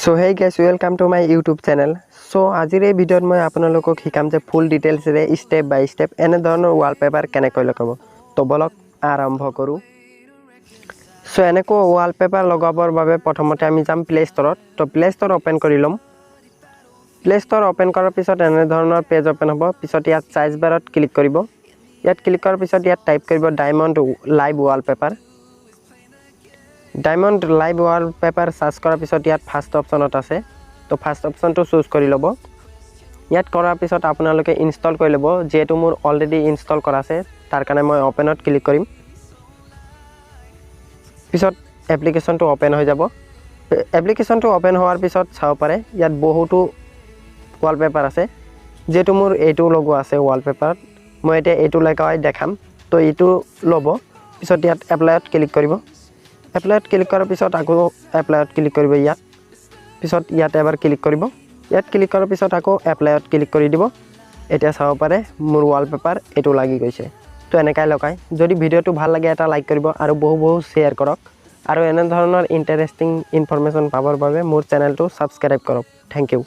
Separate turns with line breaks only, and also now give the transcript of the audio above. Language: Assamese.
So hey guys, welcome to my YouTube channel. So আজিৰ এই ভিডিঅ'ত মই আপোনালোকক শিকাম যে ফুল ডিটেইলছেৰে ষ্টেপ বাই ষ্টেপ এনেধৰণৰ ৱালপেপাৰ কেনেকৈ লগাব। তো বলক, আৰম্ভ কৰোঁ। চ' এনেকুৱা ৱালপেপাৰ লগাবৰ বাবে প্ৰথমতে আমি যাম প্লে' ষ্ট'ৰত। তো প্লে' ষ্ট'ৰ অ'পেন কৰি ল'ম। প্লে' ষ্ট'ৰ অ'পেন কৰাৰ পিছত এনেধৰণৰ পেজ অ'পেন হ'ব। পিছত ইয়াত চাৰ্চ বাৰত ক্লিক কৰিব। ইয়াত ক্লিক কৰাৰ পিছত ইয়াত টাইপ কৰিব diamond live wallpaper. Diamond live wallpaper search কৰাৰ পিছত ইয়াত ফাৰ্ষ্ট অপশ্যনত আছে। তো ফাৰ্ষ্ট অপশ্যনটো চুজ কৰি ল'ব। ইয়াত কৰাৰ পিছত আপোনালোকে ইনষ্টল কৰি ল'ব। যিহেতু মোৰ অলৰেডি ইনষ্টল কৰা আছে, তাৰ কাৰণে মই অ'পেনত ক্লিক কৰিম। পিছত এপ্লিকেশ্যনটো অ'পেন হৈ যাব। এপ্লিকেশ্যনটো অ'পেন হোৱাৰ পিছত চাব পাৰে, ইয়াত বহুতো ৱালপেপাৰ আছে। যিহেতু মোৰ এইটো লগোৱা আছে ৱালপেপাৰত, মই এতিয়া এইটো লগাই দেখাম। তো এইটো ল'ব, পিছত ইয়াত এপ্লাইত ক্লিক কৰিব। এপ্লাইত ক্লিক কৰাৰ পিছত আকৌ এপ্লাইত ক্লিক কৰিব ইয়াত। পিছত ইয়াত এবাৰ ক্লিক কৰিব। ইয়াত ক্লিক কৰাৰ পিছত আকৌ এপ্লাইত ক্লিক কৰি দিব। এতিয়া চাব পাৰে, মোৰ ৱালপেপাৰ এইটো লাগি গৈছে। তো এনেকাই লগাই। যদি ভিডিঅ'টো ভাল লাগে, এটা লাইক কৰিব আৰু বহু বহু শ্বেয়াৰ কৰক আৰু এনেধৰণৰ ইণ্টাৰেষ্টিং ইনফৰমেশ্যন পাবৰ বাবে মোৰ চেনেলটো ছাবস্ক্ৰাইব কৰক। Thank you.